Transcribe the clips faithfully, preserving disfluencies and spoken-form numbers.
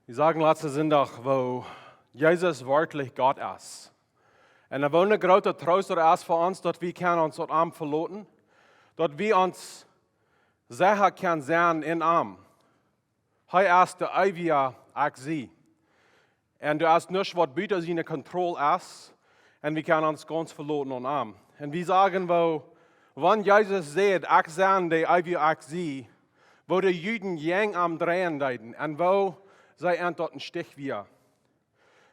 Wie sagen latsten Sindach, woo Jesus werkjlich Gott es. Un woo een grooten Troost daut es fa ons, daut wie kjennen ons opp am veloten, daut wie ons secha kjennen sennen en am. Hee es de eewje Akj sie. Un doa es nuscht, waut buta siene Kontroll es. Un wie kjennen ons gaunz veloten aun am. Un wie sagen, woo, wan Jesus säd: "Ekj sie de eewje Akj sie", woo de Juden jäajen am dreien deeden un woo see an daut een Stich wia.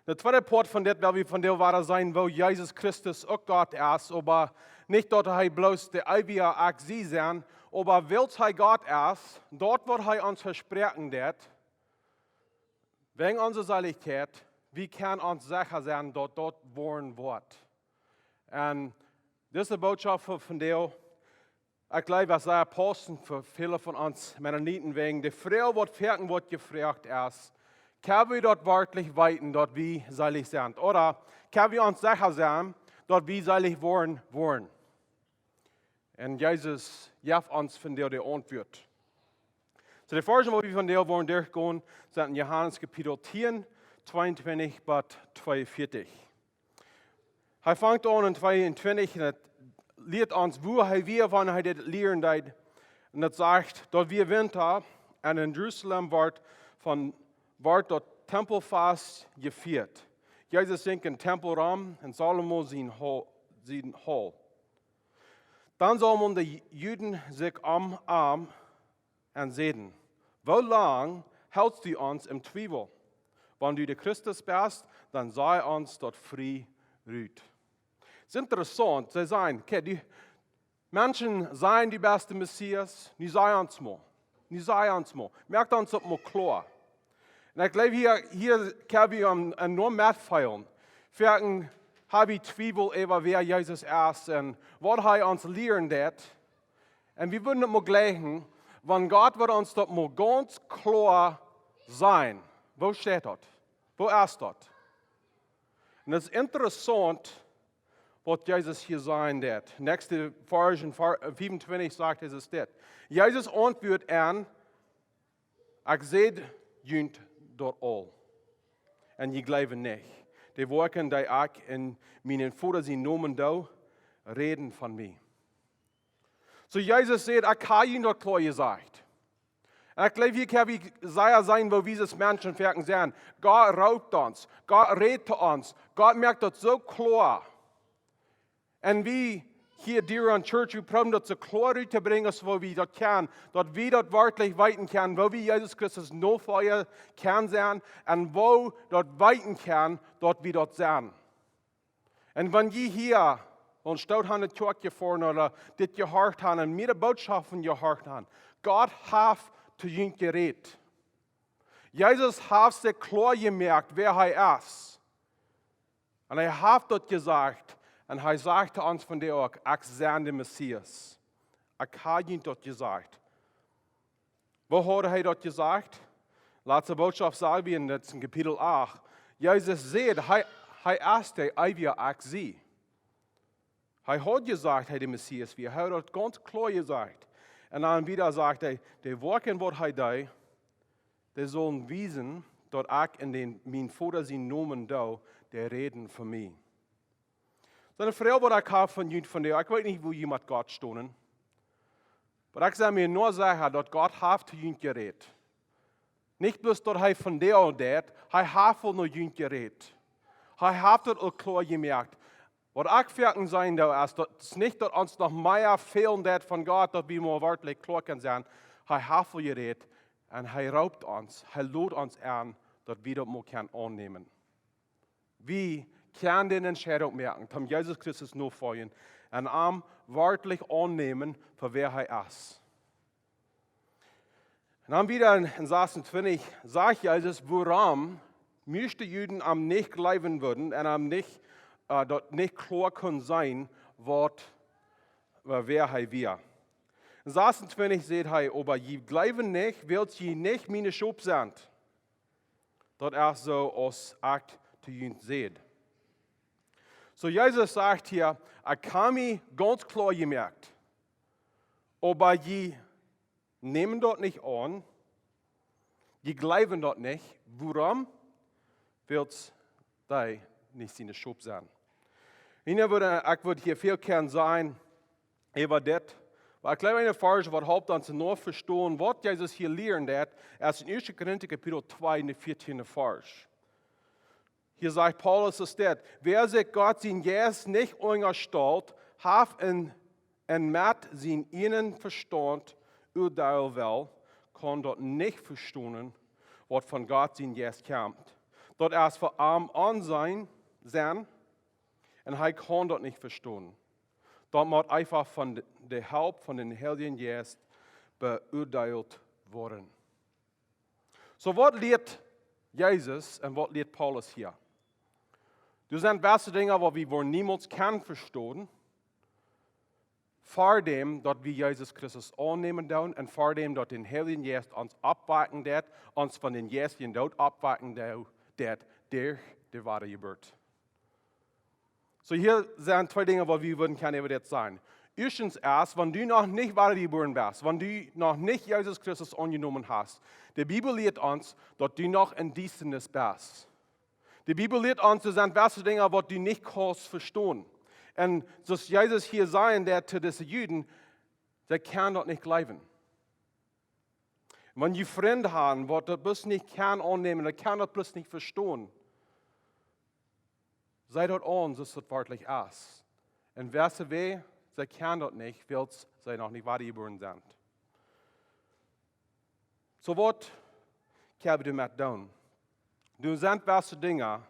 De tweede Poat von dit, well wie von dee woaren seenen, woo Jesus Christus uk Gott es, oba nich daut hee bloos de eewje Akj sie es, oba wiels hee Gott es, daut waut hee ons vespräakjen deed, wäajen onse Seelichkjeit, wie kjennen ons secha sennen, daut daut woaren woat. Un dise Bootschoft von, von dee, ekj jleew, es sea paussent fa väle von ons Mennoniten, wäajen de Froag, waut foaken woat jefroagt, es: "Kjenn wie daut werkjlich weeten, daut wie seelich sent? Ooda kjenn wie ons secha sennen, daut wie seelich woaren, woaren?" Un Jesus jeft ons von dee, de Auntwuat. Soo, de Varsch, waut wie von dee woaren derchgonen, sent en Johanes Kapitel tieen, tweeuntwintich bat tweeunvieetich. Hee fangt aun en tweeuntwintich un et lieet ons, woo hee wia, wan hee dit lieren deed. Un et sajcht: "Daut wia Winta, un en Jerusalem wort von, wort daut Tempelfast jefieet. Jesus jinkj em Tempel rom en Salomo sien Hol, sien Hol. Dan saumelden de Juden sikj om am un säden: 'Woo lang helst du ons em Twiewel? Wan du de Christus best, dan saj ons daut frie rut.'" Et es interessaunt, see sajen: "Okay, dee Menschen sajen, du best de Messias, nu saj ons mol. Nu saj ons mol. Moak ons daut mol kloa." Un ekj jleew, hia, hia kjenn wie am, am noch metfeelen. Foaken ha wie Twiewel äwa wäa Jesus es un waut hee ons lieren deed. Un wie wudden daut mol jlikjen, wan Gott wudd ons daut mol gaunz kloa sajen. Woo steit daut? Woo es daut? Un et es interessaunt, waut Jesus hia sajen deed. Näakjste Varsch en Var-, fiewuntwintich sajcht Jesus dit. Jesus auntwuat an: "Ekj säd junt daut aul, un jie jleewen nich. De Woakjen, dee ekj en mienen Voda sienen Nomen doo, räden von mie." Soo, Jesus sajcht: "Ekj ha junt daut kloa jesajcht." Un ekj jleew, hia kjenn wie sea seenen, woo wie aus Menschen foaken sent. Gott roopt ons, Gott rät to ons, Gott moakt daut soo kloa. Un wie hia, Deer Run Church, wie proowen daut soo kloa rut to brinjen, aus woo wie daut kjennen, daut wie daut werkjlich weeten kjennen, woo wie Jesus Christus Nofolja kjennen sennen un woo daut weeten kjennen, daut wie daut sent. Un wan jie hia aun Stoot han, de Kjoakj jefoaren ooda dit jehieet han un miene Bootschoften jehieet han, Gott haft to junt jerät. Jesus haft sikj kloa jemoakt, wäa hee es. Un hee haft daut jesajcht. Un hee sajcht to ons vondoag: "Ekj sie de Messias. Ekj ha junt daut jesajcht." Woo haud hee daut jesajcht? Latste Bootschauft saj wie en, daut es en Kapitel acht. Jesus säd, hee, hee es de eewje Akj sie. Hee haud jesajcht, hee de Messias wia. Hee haud daut gaunz kloa jesajcht. Un dan wieda sajcht hee, de Woakjen, waut hee deed, dee sullen wiesen, daut ekj en dän, mien Voda sienen Nomen doo, dee räden von mie. Soone Froag, waut ekj ha fa junt vondoag. Ekj weet nich, woo jie met Gott stonen. Oba ekj sie mie nu secha, daut Gott haft to junt jerät. Nich bloos daut hee vondoag deed, hee haft aul no junt jerät. Hee haft daut aul kloa jemoakt. Waut ekj foaken seenen doo, es daut, et es nich daut ons noch mea fälen deit von Gott, daut wie mol werkjlich kloa kjennen sennen. Hee haft aul jerät un hee roopt ons, hee lodt ons aun, daut wie daut mol kjennen aunnämen. Wie kjennen de Entscheidunk moaken, toom Jesus Christus nofoljen un am werkjlich aunnämen fa wäa hee es. Un dan wieda en, en sasuntwintich sajcht Jesus, wuarom musten de Juden am nich jleewen wudden un am nich, äh, daut nich kloa kunnen seenen, waut, äh, wäa hee wia. En sasuntwintich sajcht hee: "Oba jie jleewen nich, wiels jie nich miene Schop sent. Daut es soo aus ekj to junt säd." Soo Jesus sajcht hia: "Ekj ha mie gaunz kloa jemoakt, oba jie nämen daut nich aun. Jie jleewen daut nich. Wuarom? Wiels dee nich siene Schop sent. Ekj wudd, ekj wudd hia väl kjennen sajen äwa dit. Oba ekj jleew, een Varsch, waut halpt ons to vestonen, waut Jesus hia lieren deit, es en Ieeschte Korinta Kapitel twee, en de vieetieende Varsch. Hia sajcht Paulus, es dit: Wäa sikj Gott sien Jeist nich unjastalt, haft en, en met sien ieejnen Vestaunt uadeelen well, kaun daut nich vestonen, waut von Gott sien Jeist kjemt. Daut es fa am Onsinn, un hee kaun daut nich vestonen. Daut mott eefach von de, de Help von dän Heiljen Jeist beuadeelt woaren. Soo, waut lieet Jesus un waut lieet Paulus hia? Doa sent jewesse Dinja, waut wie woaren niemols kjennen vestonen, ver däm daut wie Jesus Christus aunnämen doonen un ver däm daut de Heilje Jeist ons oppwakjen deit, ons von dän jeistlichen Doot oppwakjen doo-, deit derch de Wadajeburt. Soo, hia sent twee Dinja, waut wie wudden kjennen äwa dit sajen. Ieeschtens es, wan du noch nich wadajebuaren best, wan du noch nich Jesus Christus aunjenomen hast, de Bibel lieet ons, daut du noch en Diestanis best. De Bibel lieet ons, doa sent jewesse Dinja, waut du nich kaust vestonen. Un soo aus Jesus hia säd, daut to dise Juden, see kjennen daut nich jleewen. Wan jie Frind haben, waut daut bloos nich kjennen aunnämen, dee kjennen daut bloos nich vestonen, see daut aun, soo aus daut werkjlich es. Un wäa see wee, see kjennen daut nich, wiels see noch nich wadajebuaren sent. Soo, waut kjenn wie doamet doonen? Doa sent jewesse Dinja,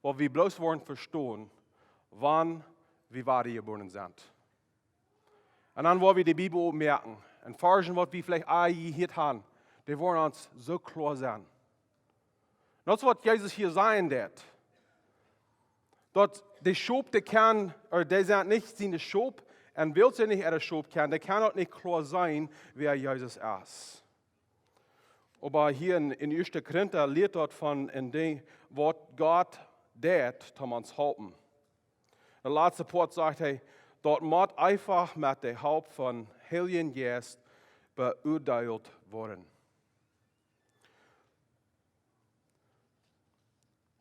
waut wie bloos woaren vestonen, wan wie wadajebuaren sent. Un dan woa wie de Bibel oppmoaken. Un Varschen, waut wie veleicht aul jehieet haben, dee woaren ons soo kloa sennen. Daut es, waut Jesus hia sajen deit. Daut de Schop, dee kjennen, ooda dee sent nich siene Schop, un wiels see nich äare Schop kjennen, dee kjennen daut nich kloa seenen, wäa Jesus es. Oba hia en, en Ieeschte Korinta lieet daut von en Dinkj, waut Gott deit, om ons halpen. Daut latste Poat sajcht hee, daut mott eefach met de Help von Heiljen Jeist beuadeelt woaren.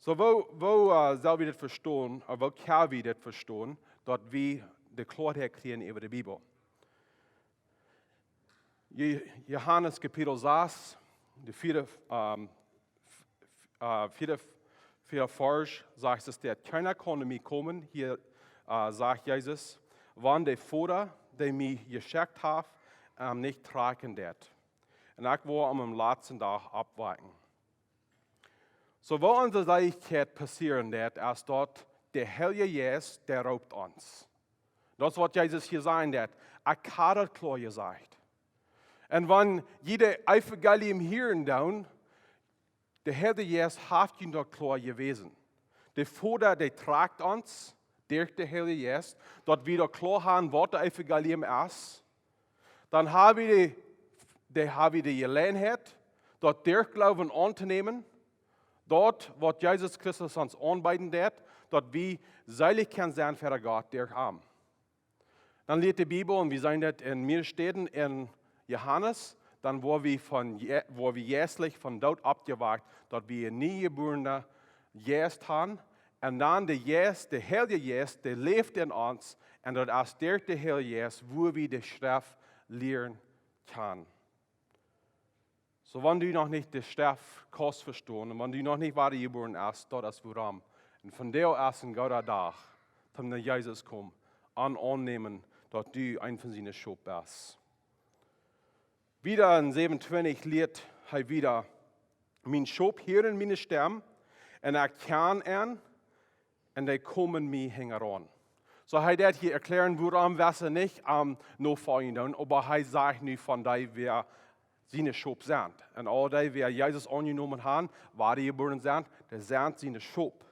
Soo, woo, woo, äh, sell wie dit vestonen, ooda woo kjenn wie dit vestonen, daut wie de Kloaheit kjrieen äwa de Bibel? Je-, Johanes Kapitel sas, de vieede, ähm, f-, f-, äh, vieede, vieede Varsch, sajcht et doa: Kjeena kaun no mie komen, hia, äh, sajcht Jesus, wan de Voda, dee mie jeschekjt haft, am nich trakjen deit. Un ekj woa am aum latsten Dach oppwakjen. Soo, woo onse Seelichkjeit passieren deit, es daut de Heilje Jeist, dee roopt ons. Daut es, waut Jesus hia sajen deit. Ekj hab daut kloa jesajcht. Un wan jie daut Evangelium hieren doonen, de Heilje Jeist haft junt daut kloa jewäsen. De Voda, dee trakjt ons derch de Heilje Jeist, daut wie daut kloa haben, waut daut Evangelium es. Dan hab wie de, de, hab wie de Jeläajenheit, daut derch Gloowen auntonämen, daut, waut Jesus Christus ons aunbeeden deit, daut wie seelich kjennen sennen ver Gott derch am. Dan lieet de Bibel, un wie seenen daut en mearere Städen en Johanes, dan woa wie von je-, woa wie jeistlich vom Doot oppjewakjt, daut wie een niejebuarna Jeist haben, un dan de Jeist, de Heilje Jeist, dee läft en ons, un daut es derch de Heilje Jeist, woo wie de Schreft lieren kjennen. Soo, wan du noch nich de Schreft kaust vestonen, un wan du noch nich wadajebuaren best, daut es wuarom. Un vondoag es een gooda Dach, om no Jesus komen, un aunnämen, daut du een von siene Schop best. Wieda en säwen twintich lieet hee wieda: Mien Schop hieren miene Stemm, un ekj kjan an, un dee komen mie hinjaraun. Soo, hee deit hia erkjläaren, wuarom wese nich am nofoljen doonen, oba hee sajcht nu von dee, wäa siene Schop sent. Un aul dee, wäa Jesus aunjenomen haben, wadajebuaren sent, dee sent siene Schop.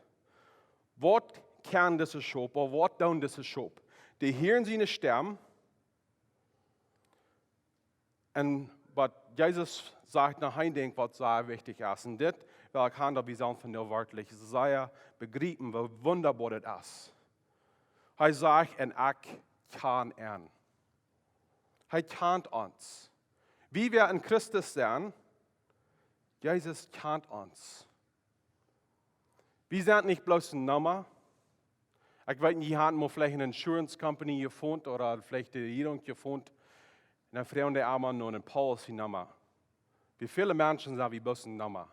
Waut kjennen dise Schop, ooda waut doonen dise Schop? Dee hieren siene Stemm, un waut Jesus sajcht, noch een Dinkj, waut sea wichtich es. Un dit well ekj haben, daut wie sellen vondoag werkjlich sea bejriepen, woo wundaboa daut es. Hee sajcht: Un ekj kjan an. Hee kjant ons. Wie, wäa en Christus sent, Jesus kjant ons. Wie sent nich bloos een Numma. Ekj weet nich, jie haben veleicht eene Insurance Company jefungen ooda veleicht de Rejierunk jefungen. Un dan froagen dee eemol no eene Policy Numma. Bie väle Menschen sent wie bloos een Numma.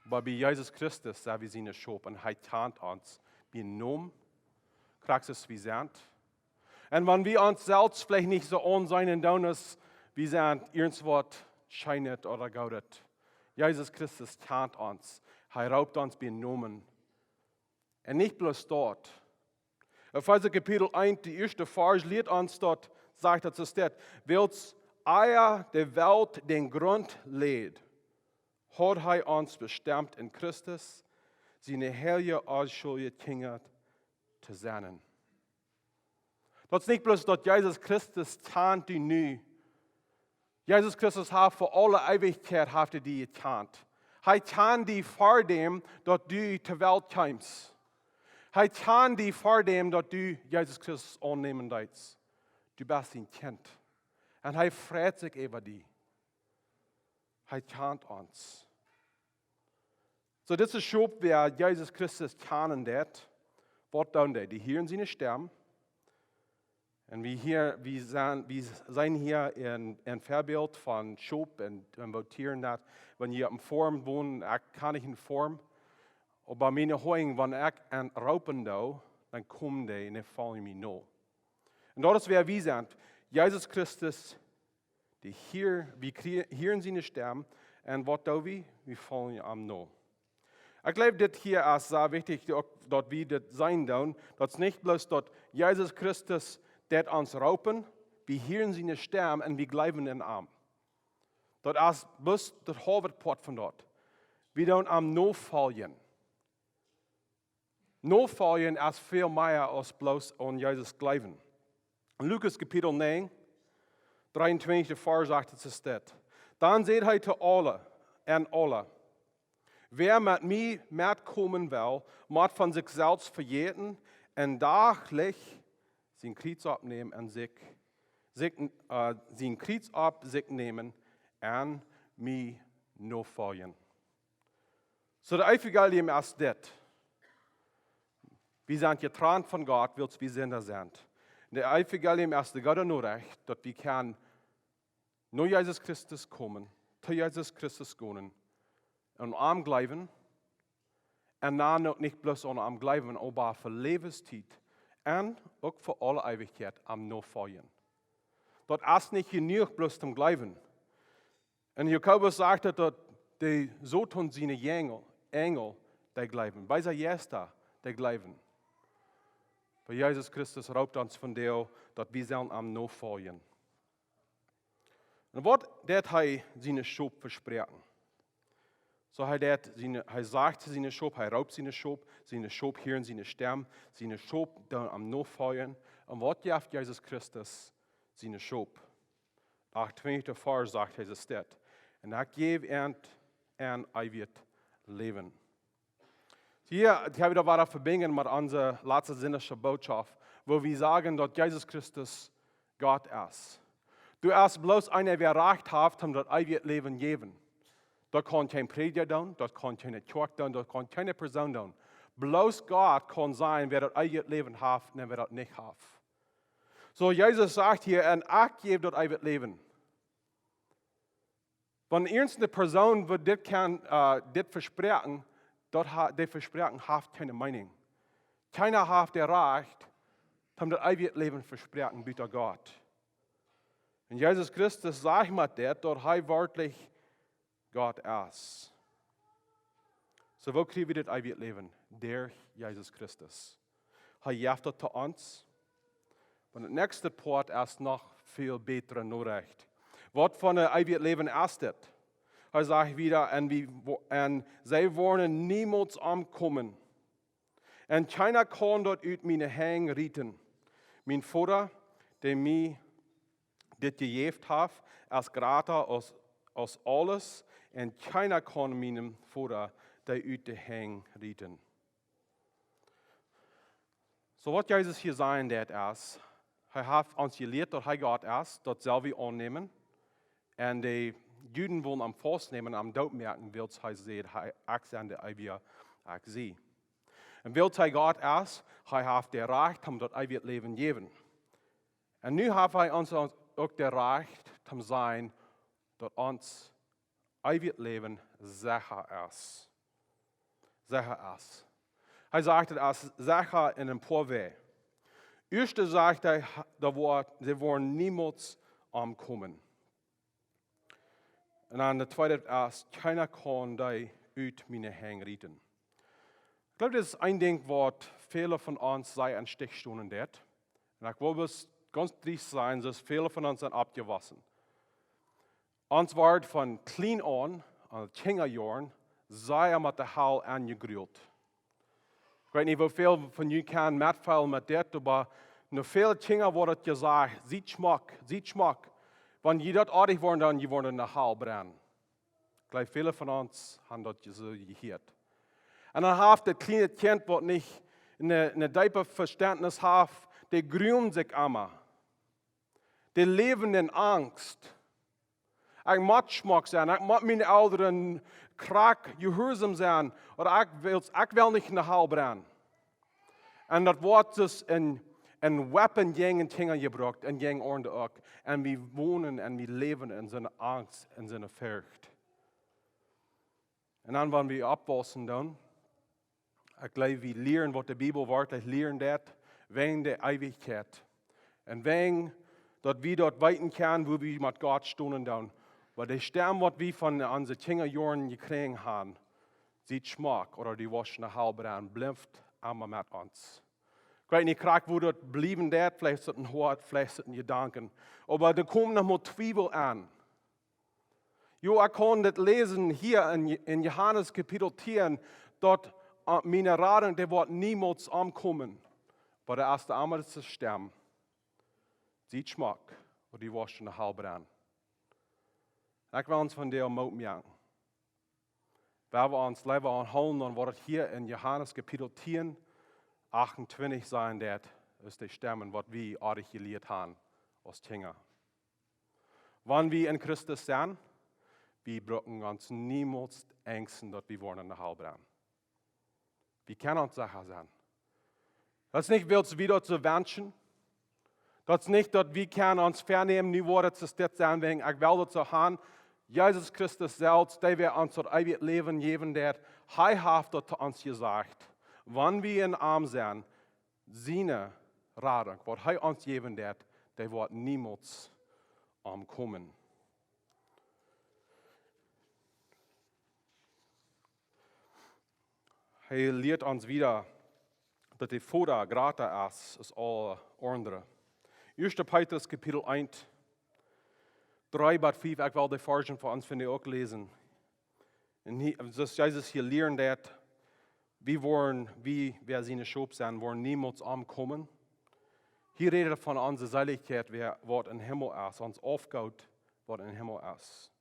Oba bie Jesus Christus sent wie siene Schop un hee kjant ons bie Nomen, krakjt soo aus wie sent. Un wan wie ons selfst veleicht nich soo aunseenen doonen, aus wie sent irjentwaut Scheenet ooda Goodet, Jesus Christus kjant ons. Hee roopt ons bie Nomen. Un nich bloos daut. Efeesa Kapitel eent, de ieeschte Varsch, lieet ons daut, sajcht daut soo steit: Wiels ea de Welt dän Grunt läd, haud hee ons bestemt en Christus, siene heilje, onschuldje Kjinja to sennen. Daut es nich bloos daut Jesus Christus kjant die nu. Jesus Christus haft fa aule Eewichkjeit haft hee die jekjant. Hee kjand die ver däm daut du to Welt kjeemst. Hee kjand die ver däm daut du Jesus Christus aunnämen deetst. Du best sien Kjint. Un hee freit sikj äwa die. Hee kjant ons. Soo, dise Schop, wäa Jesus Christus kjanen deit, waut doonen dee? Dee hieren siene Stemm. Un wie hia, wie sent, wie sent hia een, een Väabilt von Schop un, un waut Tieren daut. Wan jie opp eene Foarm wonen, ekj kaun nich eene Foarm, oba miene Hoajen, wan ekj an roopen doo, dan komen dee un dee foljen mie no. Un daut es wäa wie sent. Jesus Christus, dee hia, wie krie-, hieren siene Stemm. Un waut doo wie? Wie foljen am no. Ekj jleew, dit hia es sea wichtich, uk daut wie dit seenen doonen. Daut es nich bloos daut Jesus Christus deit ons roopen, wie hieren siene Stemm un wie jleewen en am. Daut es bloos daut haulwe Poat von daut. Wie doonen am nofoljen. Nofoljen es väl mea aus bloos aun Jesus jleewen. En Lukas Kapitel näajen, dreeuntwintich, de Varsch achtieen sajcht dit: Dan säd hee to aule un aule: Wäa met mie metkomen well, mott von sikj selfst vejäten un dachlich sien Kjriez oppnämen un sikj, sikj, äh, sien Kjriez opp sikj nämen un mie nofoljen. Soo, daut Evangelium es dit. Wie sent jetrant von Gott, wiels wie Sinda sent. Daut Evangelium es de goode Norecht, daut wie kjennen no Jesus Christus komen, to Jesus Christus gonen un am jleewen. Un dan uk nich bloos aun am jleewen, oba fa Läwenstiet un uk fa aule Eewichkjeit am nofoljen. Daut es nich jenuach bloos toom jleewen. Un Jakobus sajcht daut, daut de Soton siene Enjel, Enjel, dee jleewen. Beese Jeista, dee jleewen. Oba Jesus Christus roopt ons vondoag, daut wie sellen am nofoljen. Un waut deit hee siene Schop vespräakjen? Soo, hee deit siene, hee sajcht to siene Schop, hee roopt siene Schop, siene Schop hieren siene Stemm, siene Schop doonen am nofoljen. Un waut jeft Jesus Christus siene Schop? Achtuntwintich, de Varsch sajcht hee soo steit: Un ekj jäw an, an eewjet Läwen. Hia, hia woa wie daut wada vebinjen met onse latste sindachsche Botschaft, wua wie sajen, daut Jesus Christus Gott es. Doa es bloos eena, wäa Rajcht haft, om daut eewje Läwen jäwen. Daut kaun kjeen Prädja doonen, daut kaun kjeene Kjoakj doonen, daut kaun kjeene Persoon doonen. Bloos Gott kaun sajen, wäa daut eewje Läwen haft un wäa daut nich haft. Soo, Jesus sajcht hia: Un ekj jäw daut eewje Läwen. Wan irjent eene Persoon wudd dit kjennen, äh, dit vespräakjen, daut ha-, dee Vespräakjunk haft kjeene Meenunk. Kjeena haft daut Rajcht, om daut eewje Läwen vespräakjen, buta Gott. Un Jesus Christus sajcht met dit, daut hee werkjlich Gott es. Soo, woo kjrie wie daut eewje Läwen? Derch Jesus Christus. Hee jeft daut to ons. Oba daut näakjste Poat es noch väl bätre Norecht. Waut fa een eewjet Läwen es dit? Hee sajcht wieda: Un wie wo-, un see woaren niemols omkomen. Un kjeena kaun daut ut miene Henj rieten. Mien Voda, dee mie dit jejäft haft, es jrata aus, aus aules, un kjeena kaun mienem Voda dee ut de Henj rieten. Soo, waut Jesus hia sajen deit es, hee haft ons jelieet, daut hee Gott es, daut sell wie aunnämen. Un de Juden wullen am faustnämen un am dootmoaken, wiels hee säd: "Hee, ekj sie de eewje, ekj sie." Un wiels hee Gott es, hee haft daut Rajcht, am daut eewje Läwen jäwen. Un nu haft hee ons uk daut Rajcht, am sajen, daut ons eewjet Läwen secha es. Secha es. Hee sajcht, daut es secha en een poa Wäaj. Ieescht sajcht hee, daut woat, see woaren niemols omkomen. Un dan daut tweede es, kjeena kaun dee ut miene Henj rieten. Ekj gleew, daut es een Dinkj, waut väle von ons sea em Stich stonen deit. Un ekj well bloos gaunz driest sennen, soo väle von ons sent oppjewossen. Ons woat von kjlien aun, aun de Kjinjajoaren, sea met de Hal aunjegrult. Ekj weet nich, woo väl von junt kjennen metfeelen met dit, oba no väl Kjinja woat jesajcht: "Siet schmock, siet schmock. Wan jie daut oadich woaren, dan jie woaren en de Hal brennen." Ekj gleew, väle von ons haben daut je-, soo jehieet. Un dan haft daut kjliene Kjint, waut nich een, een deepet Vestentnis haft, dee gruelt sikj emma. Dee läwen en Angst. Ekj mott schmock sennen, ekj mott miene Elren krakjt jehuarsom sennen, ooda ekj well, ekj well nich en de Hal brennen. Un daut woat dus een, een Wapen jäajen Kjinja jebrukt un jäajen aundre uk. Un wie wonen un wie läwen en soone Angst, en soone Forcht. Un dan, wan wie oppwaussen, dan, ekj gleew, wie lieren, waut de Bibel werkjlich lieren deit, wäajen de Eewichkjeit. Un wäajen daut wie daut weeten kjennen, woo wie met Gott stonen dan. Oba de Stemm, waut wie von onse Kjinjajoaren jekjräajen haben, siet schmock, ooda dee woascht en de Hal brennen, blift emma met ons. Ekj weet nich krakjt, woo daut bliewen deit, veleicht es daut een Hoat, veleicht es daut een Jedanken. Oba doa kjemt noch mol Twiewel aun. Jo, ekj kaun dit läsen hia en, en Johanes Kapitel tieen, daut, äh, miene Radunk, dee woat niemols omkomen. Oba doa es de aundre Stemm. Siet schmock, ooda dee woascht en de Hal brennen. Un ekj well ons von dee Moot moaken. Wan wie ons leewa aunhoolen, dan woat et hia en Johanes Kapitel tieen, achtuntwintich sennen, daut es de Stemm, waut wie oadich jelieet haben aus Kjinja. Wan wie en Christus sent, wie brucken ons niemols enjsten, daut wie woaren en de Hal brennen. Wie kjennen ons secha sennen. Daut es nich, wiels wie daut soo wenschen. Daut es nich, daut wie kjennen ons vänämen, nu woat et soo dit sennen, wäajen ekj well daut soo haben. Jesus Christus selfst, dee wia ons daut eewje Läwen jäwen, dee, hee haft daut to ons jesajcht. Wan wie en am sent, siene Radunk, waut hee ons jäwen deit, dee woat niemols omkomen. Hee lieet ons wieda, daut de Voda jrata es aus aule aundre. Ieeschte Petrus Kapitel eent, dree bat fief, ekj well de Varzen fa ons von dee uk läsen. Un hia, soo aus Jesus hia lieren deit, wie woaren, wie, wäa siene Schop sent, woaren niemols omkomen. Hia rät et von onse Seelichkjeit, wäa, waut em Himmel es, ons Aufgoot, waut em Himmel es.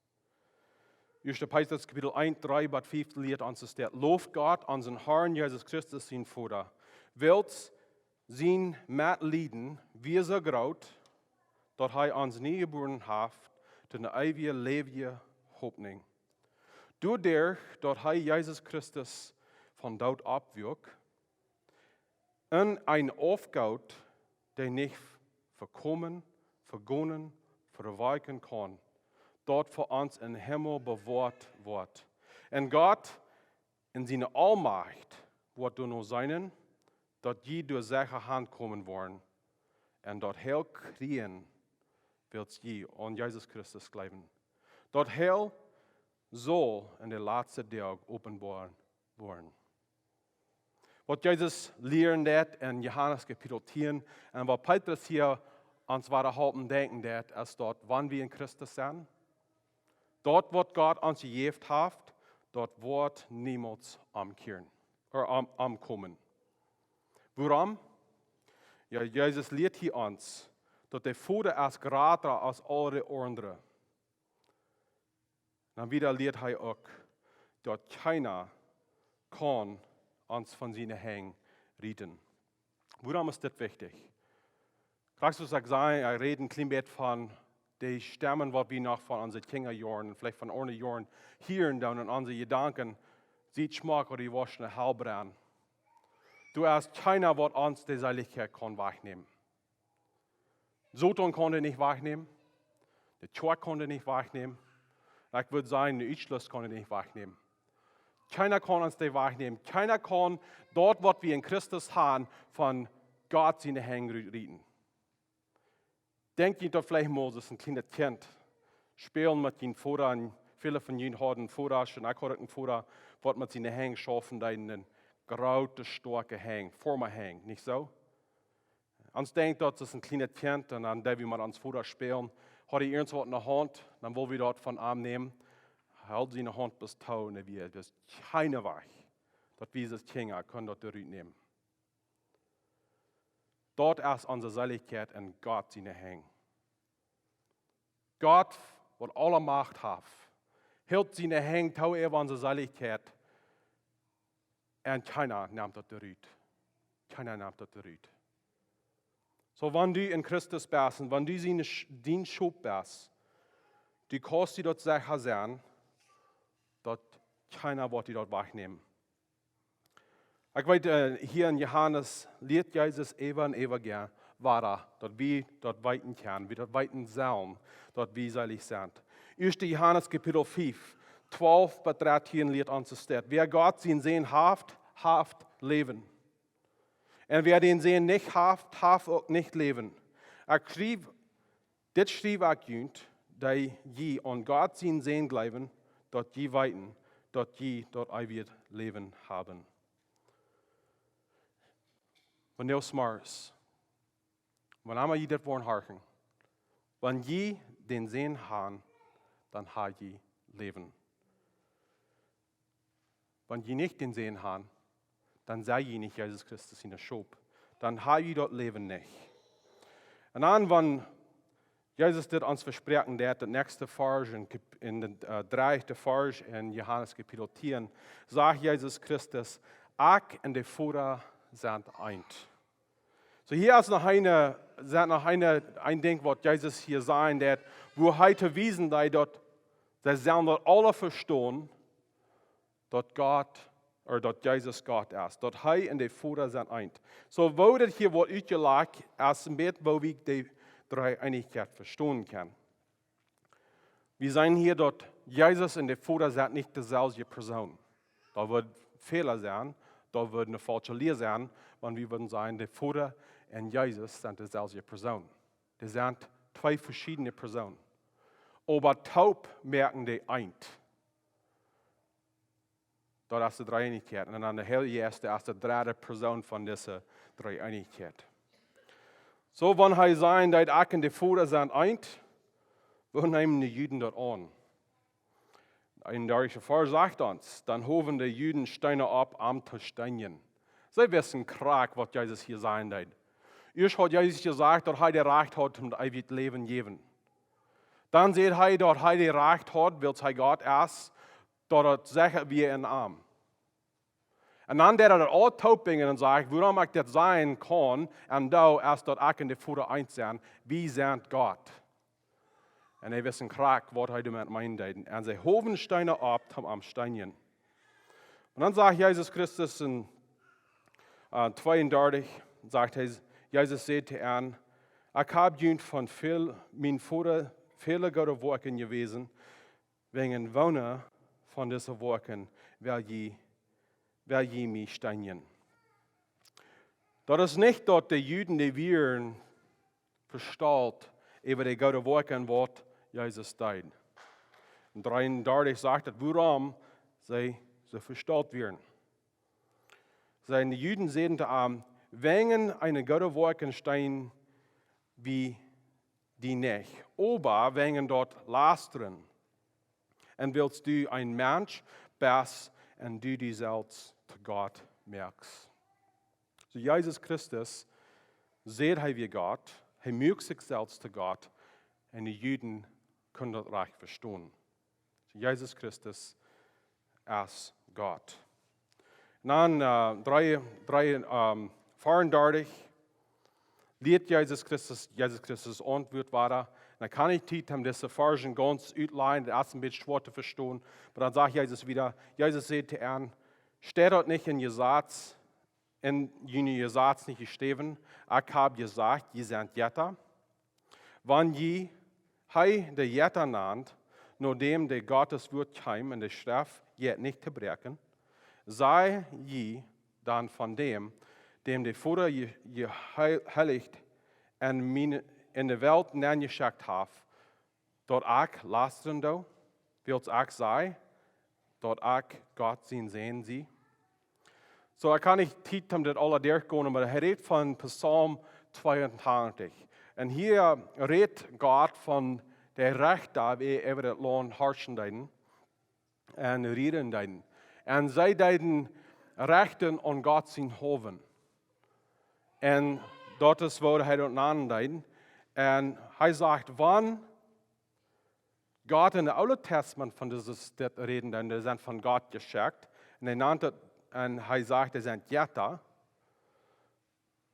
Ieeschte Petrus Kapitel eent, dree bat fief lieet ons, daut steit: "Loft Gott, onsen Herrn Jesus Christus, sien Voda. Wiels sien Metlieden wia soo groot, daut hee ons nie jebuaren haft, to eene eewje, läwje Hopninj. Doaderch, daut hee Jesus Christus vom Doot oppwakjt, un een Aufgoot, dee nich vekomen, vegonen, vewalkjen kaun, daut fa ons em Himmel bewoat woat. Un Gott en siene Aulmacht woat doano seenen, daut jie doa secha aunkomen woaren, un daut Heil kjrieen, wiels jie aun Jesus Christus jleewen. Daut Heil saul en de latste Doag openboa woaren." Waut Jesus lieren deit en Johanes Kapitel tieen un waut Petrus hia ons wada halpen denkjen deit, es daut, wan wie en Christus sent, daut, waut Gott ons jejäft haft, daut woat niemols omkjieren, ooda om-, omkomen. Wuarom? Jo, Jesus lieet hia ons, daut de Voda es jrata aus aule aundre. Dan wieda lieet hee uk, daut kjeena kaun ons von siene Henj rieten. Wuarom es dit wichtich? Krakjt soo aus ekj säd, ekj räd een kjlien bät von de Stemmen, waut wie noch von onse Kjinjajoaren, veleicht von aundre Joaren hieren doonen en onse Jedanken, sent schmock ooda dee woascht ne Hal brennen. Doa es kjeena, waut ons de Seelichkjeit kaun wajchnämen. Soton kaun dee nich wajchnämen. De Kjoakj kaun dee nich wajchnämen. Un ekj wudd sajen, de Utschluss kaun dee nich wajchnämen. Kjeena kaun ons dee wajchnämen. Kjeena kaun daut, waut wie en Christus haben, von Gott siene Henj rut rieten. Denkj junt daut veleicht mol, aus een kjlienet Kjint spälen met jun Voda, un väle von junt hauden Vodasch, un ekj haud uk een Voda, waut met siene Henj schaufen deed, eene groote, stoakje Henj, forme Henj, nich soo? Ons denkjt daut es een kjlienet Kjint, un dan, daut wie met ons Voda spälen, haud hee irjentwaut en de Haunt, dan wull wie daut von am nämen, hilt siene Haunt bloos too, un hee wia, daut es kjeen Wajch, daut wie aus Kjinja kunnen daut doa rut nämen. Daut es onse Seelichkjeit en Gott siene Henj. Gott, waut aule Macht haft, hilt siene Henj too äwa onse Seelichkjeit, un kjeena nemt daut doa rut. Kjeena nemt daut doa rut. Soo, wan du en Christus best un wan du sien, sien Schop best, du kaust die daut secha sennen, daut kjeena woat die daut wajchnämen. Ekj weet, äh, hia en Johanes lieet Jesus äwa un äwa again wada, daut wie daut weeten kjennen, wie daut weeten sellen, daut wie seelich sent. Ieeschte Johanes Kapitel fiew, twalf bat dartieen lieet ons daut: Wäa Gott sien Sän haft, haft Läwen. Un wäa dän Sän nich haft, haft uk nich Läwen. Ekj schriew, dit schriew ekj junt, daut jie aun Gott sien Sän jleewen, daut jie weeten, daut jie daut eewje Läwen haben. Von Neil Smars. Wan emma jie dit woaren horchen. Wan jie dän Sän han, dan ha jie Läwen. Wan jie nich dän Sän han, dan sie jie nich Jesus Christus siene Schop. Dan ha jie daut Läwen nich. Un dan, wan Jesus dit ons vespräakjen deed, daut näakjste Varsch en Kap-, en de, äh, dredde Varsch en Johanes Kapitel tieen, sajcht Jesus Christus: Ekj un de Voda sent eent. Soo, hia es noch een, sent noch een, een Dinkj, waut Jesus hia sajen deed, wua hee to wiesen deed, daut see sellen daut aule vestonen, daut Gott, ooda daut Jesus Gott es, daut hee un de Voda sent eent. Soo, woo daut hia woat utjelajcht, es een bät, woo wie de Dreeeenichkjeit vestonen kjennen. Wie seenen hia, daut Jesus un de Voda sent nich deeselwje Persoon. Daut wudd Fäla sennen, daut wudd eene faulsche Lia sennen, wan wie wudden sajen, de Voda un Jesus sent deeselwje Persoon. Dee sent twee veschiedne Persoonen. Oba toop moaken dee eent. Daut es de Dreeeenichkjeit. Un dan de Heilje Jeist es de dredde Persoon von dise Dreeeenichkjeit. Soo, wan hee sajen deed, ekj un de Voda sent eent, woo neemen de Juden daut aun? En de ieeschte Varsch sajcht ons: Dan howen de Juden Steena opp, am to steenjen. See wisten krakjt, waut Jesus hia sajen deed. Ieescht haud Jesus jesajcht, daut hee daut Rajcht haud, om daut eewje Läwen jäwen. Dan säd hee, daut hee daut Rajcht haud, wiels hee Gott es, daut daut secha wia en am. Un dan deed hee daut aul toopbrinjen un säd: Wuarom ekj dit sajen kaun un doo, es daut ekj un de Voda eent sent, wie sent Gott. Un hee wist krakjt, waut hee doamet meenen deed. Un see howen Steena opp, om am to steenjen. Un dan sajcht Jesus Christus en, äh, tweeundartich, sajcht hee, Jesus säd to an: Ekj hab junt von väl, mien Voda väle goode Woakjen jewäsen, wäajen woone von dise Woakjen well jie, well jie mie steenjen? Daut es nich, daut de Juden, dee wieren vestolt äwa de goode Woakjen, waut Jesus deed. En dreeundartich sajcht et, wuarom see soo vestolt wieren. Säden de Juden, säden to am: Wäajen eene goode Woakjen steenen wie die nich, oba wäajen daut Lastren. Un wiels du een Mensch best un du die selfst to Gott moakst. Soo Jesus Christus säd, hee wia Gott, hee muak sikj selfst to Gott, un de Juden kunnen daut rajcht vestonen. Soo Jesus Christus es Gott. Un dan, äh, dree, dree, ähm, veeundartich lieet Jesus Christus, Jesus Christus auntwuat wada: Dan kaun ekj Tiet haben, dise Varschen gaunz utlajen, daut es een bät schwoa to vestonen. Oba dan sajcht Jesus wieda, Jesus säd to an: "Steit daut nich em Jesaz, en jun Jesaz nich jeschräwen: Ekj hab jesajcht, jie sent Jetta? Wan jie hee de Jetta nant, no däm de Gottes Wuat kjeem un de Schreft jeit nich to bräakjen, saj jie dan von däm, däm de Voda je-, jeheilicht un mien-, en de Welt nenjeschekjt haft, daut ekj lastren doo, wiels ekj saj, daut ekj Gott sien Sän sie?" Soo, ekj kaun nich Tiet haben dit aula derchgonen, oba hee rät von Psalm tweeentachtig. Un hia rät Gott von de Rechta, waut äwa daut Launt harschen deeden un rejieren deeden. Un see deeden rechten aun Gott sien Howen. Un daut es, woo hee daut nanen deed. Un hee sajcht, wan Gott en daut Oole Tastament von dise Städ räden deed, dee sent von Gott jeschekjt. Un hee nant daut, un hee sajcht, dee sent Jetta.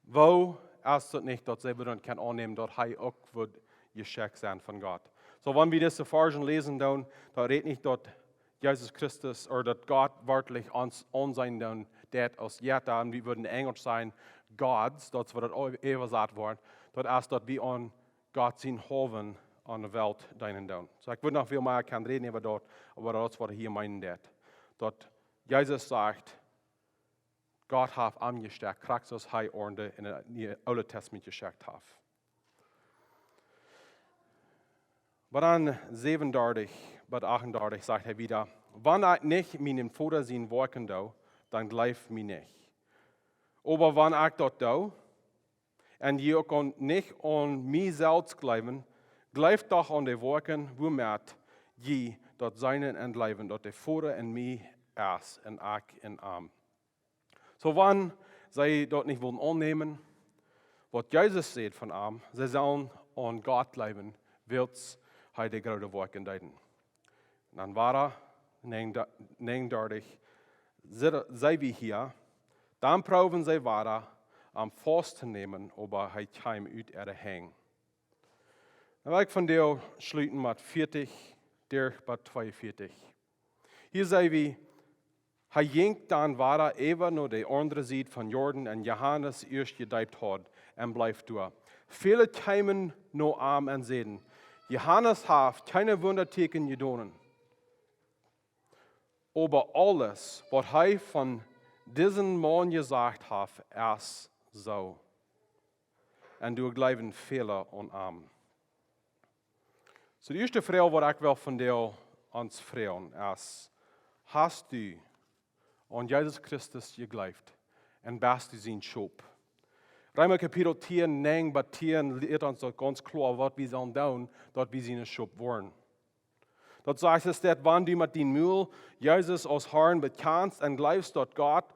Woo es daut nich, daut see wudden kjennen aunnämen, daut hee uk wudd jeschekjt sennen von Gott? Soo, wan wie dise Varschen läsen, dan, dan rät nich, daut Jesus Christus, ooda daut Gott werkjlich ons aunseenen dan deit aus Jetta, un wie wudden Enjel sennen, gods, daut es, woo daut äwasat woat, daut es, daut wie aun Gott sien Howen aun de Welt deenen doonen. Soo, ekj wudd noch väl mea kjennen räden äwa daut, oba daut es, waut hee hia meenen deit. Daut Jesus sajcht, Gott haft am jeschekjt, krakjt soo aus hee ons en daut Oole Tastament jeschekjt haft. Oba dan säwenundartich bat achtundartich sajcht hee wieda: "Wan ekj nich mienem Voda sien Woakjen doo, dan jleeft mie nich. Oba wan ekj daut doo, un jie uk aun, nich aun mie selfst jleewen, jleeft doch aun de Woakjen, wuamet jie daut seenen un jleewen, daut de Voda en mie es un ekj en am." Soo, wan see daut nich wullen aunnämen, waut Jesus säd von am, see sellen aun Gott jleewen, wiels hee de groote Woakjen deed. Dan wada, näajen-, näajenundartich, see, see wie hia, dan proowen see wada, am faust to nämen, oba hee kjeem ut äare Henj. Dan well ekj vondoag schluten met vieetich, derch bat tweeunvieetich. Hia see wie, hee jinkj dan wada äwa no de aundre Sied von Jordan un Johanes ieescht jedeept haud un bleef doa. Väle kjeemen no am un säden: "Johanes haft kjeene Wundatieekjen jedonen. Oba aules, waut hee von disen Maun jesajcht haft, es soo." Un doa jleewen väle aun am. Soo, de ieeschte Froag, waut ekj well vondoag ons froagen, es: Hast du aun Jesus Christus jejleeft un best du sien Schop? Reema Kapitel tieen, näajen bat tieen lieet ons daut gaunz kloa, waut wie sellen doonen, daut wie siene Schop woaren. Daut sajcht, es daut, wan du met dien Mul Jesus aus Harn bekjanst un jleefst, daut Gott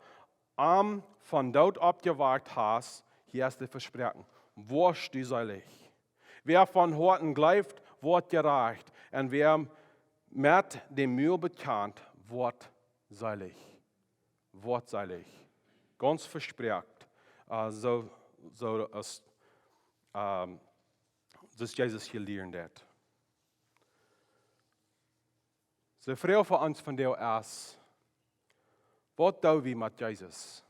am vom Doot oppjewakjt haft, hia es de Vespräakjunk, woascht du seelich. Wäa von Hoaten jleeft, woat jerajcht, un wäa met däm Mul bekjant, woat seelich. Woat seelich. Gaunz vespräakjt, äh, soo, soo aus, ähm, soo aus Jesus hia lieren deed. De Froag fa ons vondoag es: Waut doo wie met Jesus?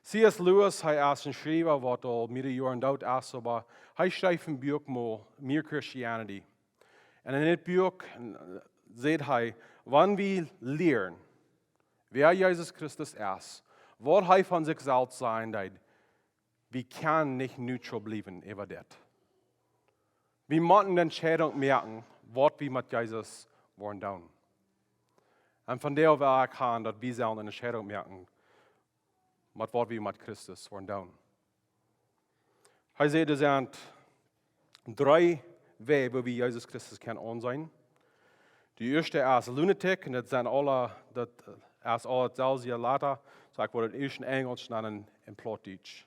C S Lewis, hee es een Schriewa, waut aul mearere Joaren doot es, oba hee schreef een Buak mol, Mere Christianity. Un en dit Buak, äh, sajcht hee, wan wie lieren, wäa Jesus Christus es, waut hee von sikj selfst sajen deed, wie kjennen nich neutral bliewen äwa dit. Wie motten de Entscheidunk moaken, waut wie met Jesus woaren doonen. Un vondoag well ekj han, daut wie sellen eene Entscheidunk moaken, met waut wie met Christus woaren doonen. Hee säd, doa sent dree Wäaj, woo wie Jesus Christus kjennen aunseenen. De ieeschte es lunatic, un daut sent aule, daut es aul daut selwje Lota, soo ekj wudd daut ieescht en Enjelsch un dan en, en Plautdietsch.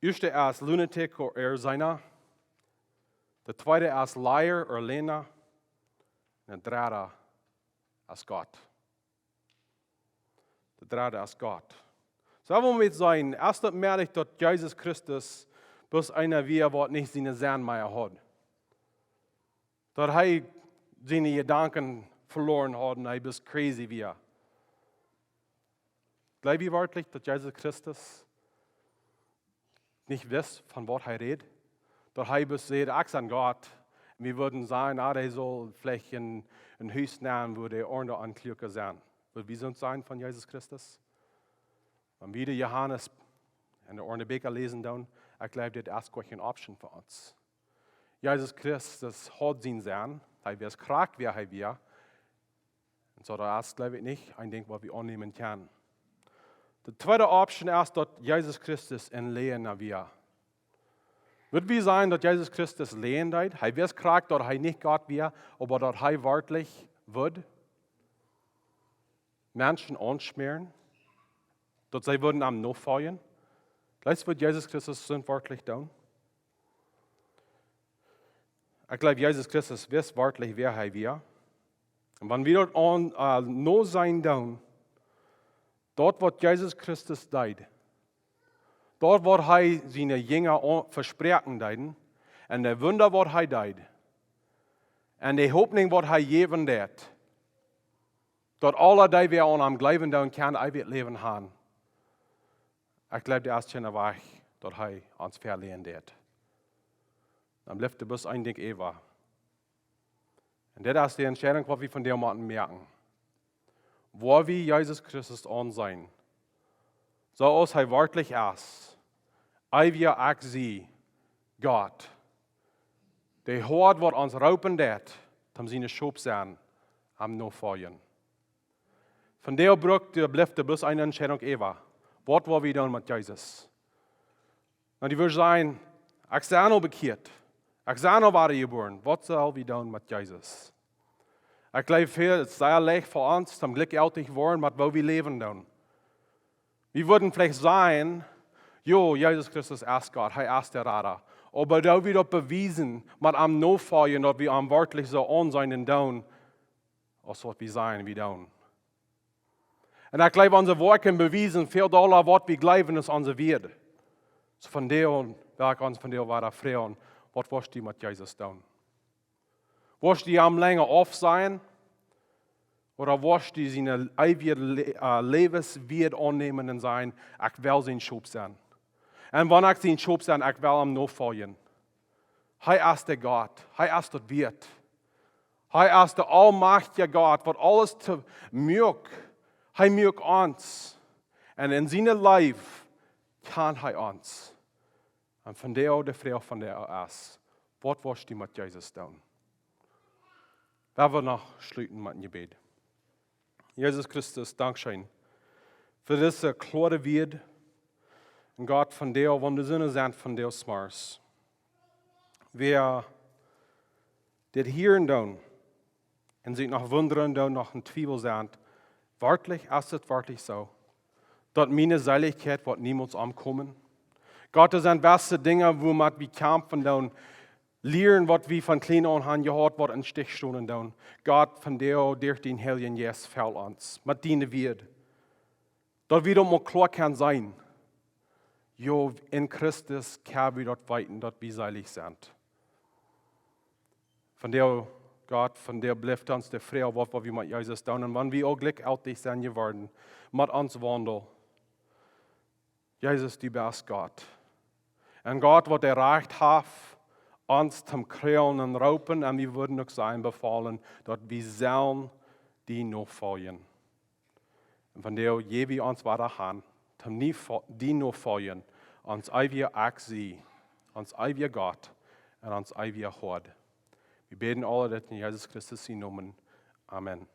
Ieeschte es lunatic or irrsinner. De tweede es liar or Läajna. Un de dredde es Gott. De dredde es Gott. Soo, wie wellen met sennen, es daut mäajlich, daut Jesus Christus Bloos eena wia, waut nich sienen Senn mea haud. Daut hee siene Jedanken veloaren haud un hee bloos crazy wia. Jleew jie werkjlich, daut Jesus Christus nich wist, von waut hee räd? Daut hee bloos säd: "Ekj sie Gott." Un wie wudden sajen: "Ah, dee saul veleicht een, een Hus nämen, wua de Oarme aun Kjoakjen sent." Wudd wie soont sajen von Jesus Christus? Wan wie de Johanes un de aundre Bieekja läsen doonen, ekj jleew, dit es kjeen option fa ons. Jesus Christus haud sienen Senn, hee wist krakjt, wäa hee wia. Un soo, daut es, jleew ekj, nich een Dinkj, waut wie aunnämen kjennen. De tweede option es, daut Jesus Christus een Läajna wia. Wudd wie sajen, daut Jesus Christus läajen deed? Hee wist krakjt, daut hee nich Gott wia, oba daut hee werkjlich wudd Menschen aunschmäaren, daut see wudden am nofoljen. Jleefst du, wudd Jesus Christus soont werkjlich doonen? Ekj jleew, Jesus Christus wist werkjlich, wäa hee wia. Un wan wie daut aun, äh, no sennen doonen, daut, waut Jesus Christus deed, daut, waut hee siene Jinja au-, vespräakjen deed, un de Wunda, waut hee deed, un de Hopninj, waut hee jäwen deed, daut aule, dee wäa aun am jleewen doonen, kjennen eewjet Läwen haben. Ekj jleew, daut es kjeen Wajch, daut hee ons veläajnen deed. Dan blift doa bloos een Dinkj äwa. Un dit es de Entscheidunk, waut wie vondoag motten moaken. Woa wie Jesus Christus aunseenen, soo aus hee werkjlich es, eewja Ekj sie Gott, de Hoad, waut ons roopen deed, om siene Schop sennen, am nofoljen. Vondoag brukt, doa blift doa bloos eene Entscheidunk äwa. Waut woa wie doonen met Jesus? Nu, dee wudd sajen: "Ekj sie nu bekjieet. Ekj sie nu wada jebuaren. Waut sell wie doonen met Jesus?" Ekj jleew, väl, et es sea leicht fa ons, om jlikjjeltich woaren met woo wie läwen doonen. Wie wudden veleicht sajen: "Jo, Jesus Christus es Gott, hee es de Rada." Oba daut wie daut bewiesen, met am nofoljen, daut wie am werkjlich soo aunseenen doonen, aus waut wie sajen, wie doonen. Un ekj jleew, onse Woakjen bewiesen väl dolla, waut wie jleewen, aus onse Wieed. Soo vondoag well ekj ons vondoag wada froagen: Waut woascht du met Jesus doonen? Woascht du am lenja aufsajen? Ooda woascht du siene eewje Le-, äh, Läwenswieed aunnämen un sajen: "Ekj well sien Schop sennen. Un wan ekj sien Schop sie, ekj well am nofoljen." Hee es de Gott. Hee es daut Wieet. Hee es de aulmajchtja Gott, waut aules to muak. Hee muak ons. Un en siene Leew kjant hee ons. Un vondoag de Froag vondoag es: Waut woascht du met Jesus doonen? Wie wellen noch schluten met een Jebäd. Jesus Christus, dankscheen fa dise kloare Wieed. Un Gott, vondoag, wan de Senn sent vondoag zemorjes, wäa dit hieren doonen un sikj noch wundren doonen, noch en Twiewel sent: Werkjlich, es et werkjlich soo, daut miene Seelichkjeit woat niemols aunkomen? Gott, doa sent jewesse Dinja, wua wie met kjamfen doonen, Lieren, waut wie von kjlien aun haben jehaut, waut em Stich stonen doonen. Gott, vondoag derch dän Heiljen Jeist, fell ons met diene Wieed, daut wie daut mol kloa kjennen seenen. Jo, en Christus kjenn wie daut weeten, daut wie seelich sent. Vondoag, Gott, vondoag blift ons de Froag, waut, waut wie met Jesus doonen. Un wan wie uk jlikjjeltich sent jeworden met ons Waundel. Jesus, du best Gott. Un Gott, waut daut Rajcht haft, ons to kjrieen un roopen, un wie wudden uk sennen befaulen, daut wie sellen die nofoljen. Un vondoag jäw wie ons wada han, to nie fo-, die nofoljen, ons eewja Akjsee, ons eewja Gott un ons eewja Hoad. Wie bäden aules dit en Jesus Christus sienen Nomen. Amen.